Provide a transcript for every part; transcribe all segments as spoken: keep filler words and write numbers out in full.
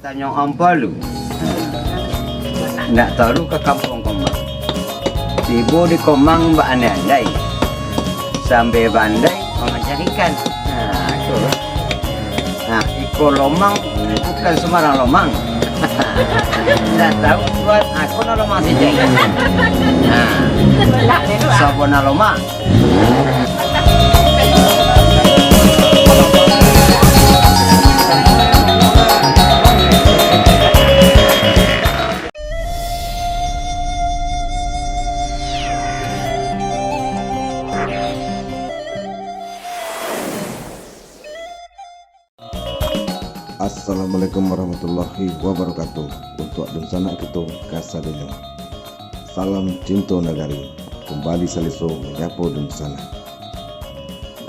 Tanyo ampo lu. Ndak tahu lu ka kampuang Komang. Tibo di Komang baandai-andai. Sambil baandai mangancari ikan. Nah, itu. Nah, iko lomang bukan sembarang lomang. Ndak tahu buat aku nak lomang sijai. Nah, sabana lomang. Assalamualaikum warahmatullahi wabarakatuh. Untuak dunsanak kito kasadonyo. Salam cinto nagari, kumbali saleso manyapo dunsanak.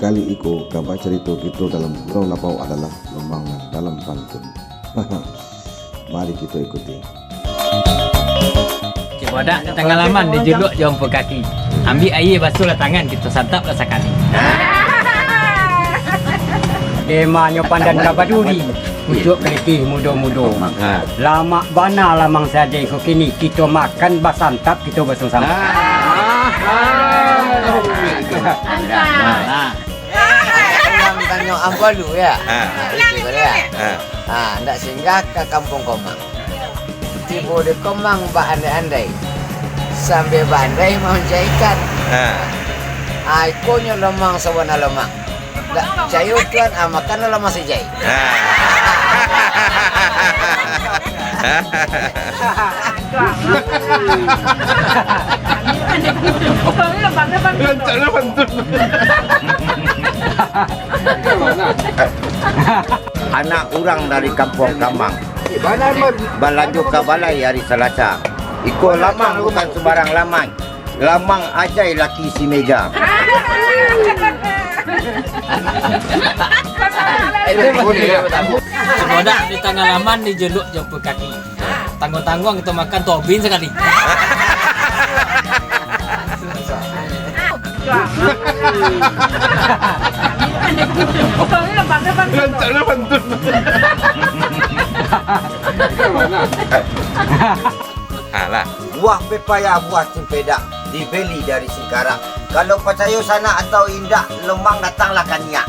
Kali iko, kaba carito kito dalam Gurau Lapau adalah Lomang nan Dalam Pantun. Mari kito ikuti. Cibodak di tangah laman, dijuluak jo ampo kaki. Ambiak aia, basuahlah tangan, kito santaplah sakali. Demanyo pandan ka baduri, pucuak kalikih mudo-mudo. Ha. Lamak bana lamang sajo iko kini, kito makan basantap, kito basuah-suah. Ha. Ha. Urang tanyo ampo lu, ya. Ha. Ampo lu, ya. Ha. Ha, ndak singgah ka kampuang Komang. Tibo di Komang baandai-andai. Sambil baandai mancari ikan. Ha. Ha, ikonyo lomang sabana lomang. Ndak picayo tuan, ah, makan lomang sijai. Ha. Rancaklah pantun. Anak urang dari kampuang Kamang, balanjo ka balai ari Salasa. Iko lamang bukan sumbarang lamang. Lamang ajai laki si Mega. Cibodak di tangah laman, dijuluak jo ampo kaki. Tangguang-tangguang kito makan, tobing sakali. Rancaklah pantun. Alah. Buah pepaya, buah cempedak, dibeli dari Singkarak. Kalau pacayo sanak atau indak, lomang datanglah ka nyiak.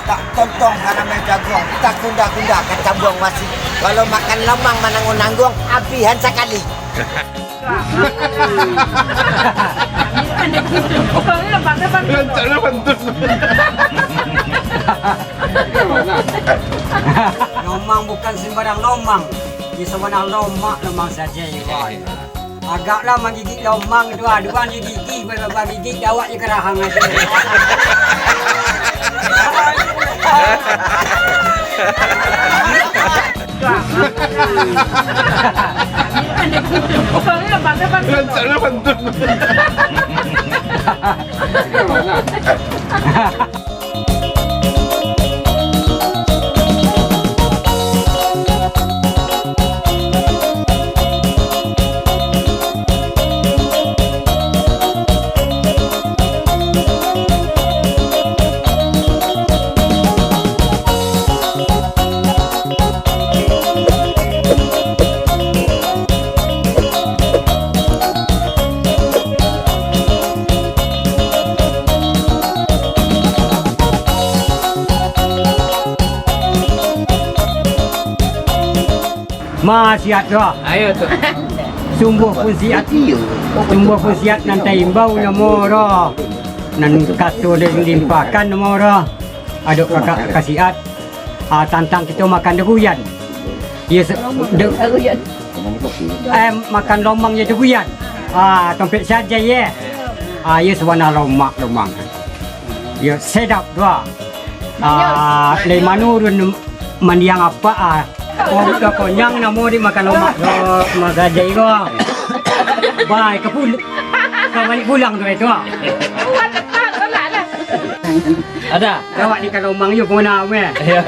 Tak tontong ka ramai jaguang, tak kunda-kunda ka cabuang wasi. Kalau makan lamang manangguang-nangguang, abihan sakali. Rancaklah pantun. Lomang bukan sembarang lomang. Di sabana lomak lomang sajo, Iwan. Agaklah manggigik lomang tu, ah, duang gigik, ba-, ba-, gigik dawak je karahang aja. Rancaklah pantun. Ma siat tu ah. Ayo tu. Sungguah pun siat. Sungguah pun siat nan taimbau namo roh. Nan kato den limpahkan namo roh. Adok kakak kasiat. Ah, tantang kito makan daguyan. Iyo, se-, de-, eh, makan lomang iyo daguyan. Ah, tompek sajo iyo. Ah, iyo sabana lomak lomang. Iyo sedap tu ah. Ah, lai manurun mandiang apak ah. Oh, ka konyang namo di makan lomak tu, makan jai ko. Bai, ka pul-, ka balik pulang tu, itu ah. Ada? Awak di Kalomang yo pun nak meh. Ya.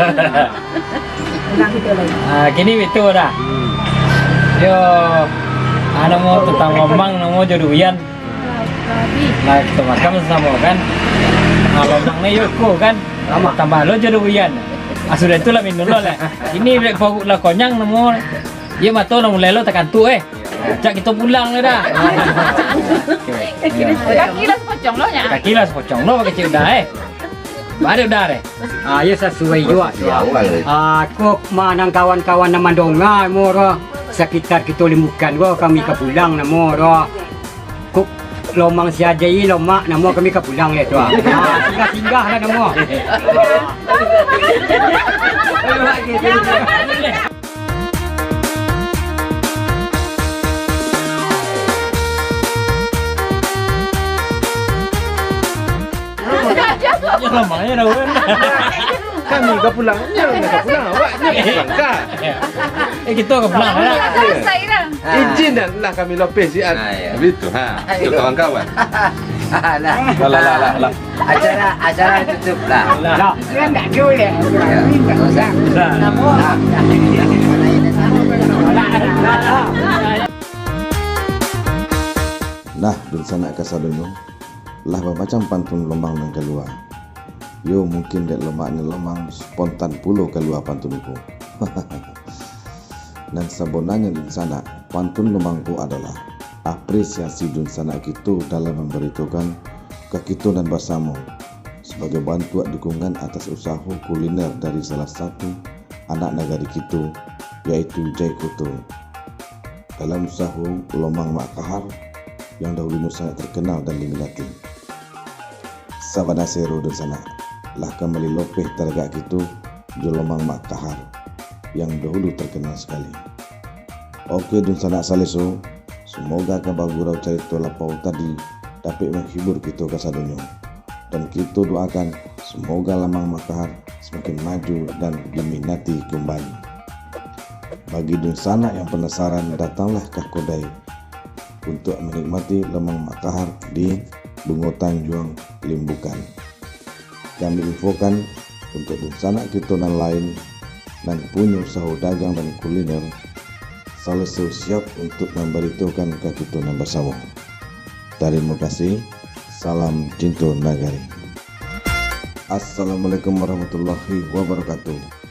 Ah, kini itu dah. Hmm. Yo, ah, namo tantang lomang, namo jo duian. Lah, kito makan samo-samo kan. Ah, lomang ni yo ko kan. Tambah lo jo duian. Ah, sudah tu lah minum lo lah. Ini dek paruik lah konyang namo. Iyo mato lah mulai lo takantuk, eh. Cak kito pulang lah dah. Kaki lah sapocong lo nya. Kaki lah sapocong lo pakai cik udah, eh. Balik udah, eh. Ah, iyo sasuai juo. Ah, ko ma nan kawan-kawan nan mandonga mo ro, sakitar kito Limbukan ko kami ka pulang namo ro. Ko lomang si Ajai lomak namo kami ka pulang yo tu. Ah, singgah-singgah lah namo. Kami ka pulang, nyo ka pulang, awak nyo ka pulang ka. Eh, kito ka pulang lah. Izin dan lah kami lopeh sian. Ah, iyo. Bitu, ha. Kawan-kawan. Lah, lah, lah, lah, lah. Acara, acara tutup lah. Lah. Lah. Nah, dunsanak kasadonyo, lah bamacam pantun lomang nan kalua. Yo, mungkin dek lomaknyo lomang, spontan pulo kalua pantun ko. Nan sabonanyo dunsanak, pantun lomang ko adolah apresiasi dunsanak kito dalam mambaritokan ka kito nan basamo, sabagai bantuak dukungan atas usaho kuliner dari salah satu anak nagari kito, yaitu Jai Kuto. Dalam usaho Lomang Mak Kahar yang dahulunyo sangat terkenal dan diminati. Sabana sero dunsanak, lah kambali lopeh taragak kito jo Lomang Mak Kahar yang dahulu terkenal sakali. Oke dunsanak saleso, semoga ka bagurau carito lapau tadi dapek menghibur kito kasadonyo. Dan kito doakan, semoga Lomang Mak Kahar semakin maju dan diminati kembali. Bagi dunsanak yang penasaran, datanglah ka kodai untuk menikmati Lomang Mak Kahar di Bungo Tanjuang, Limbukan. Kami infokan, untuk dunsanak kito nan lain nan punyo usaho dagang dan kuliner, saleso siap untuk mambaritokan ka kito nan basamo. Tarimo kasih. Salam cinto nagari. Assalamualaikum warahmatullahi wabarakatuh.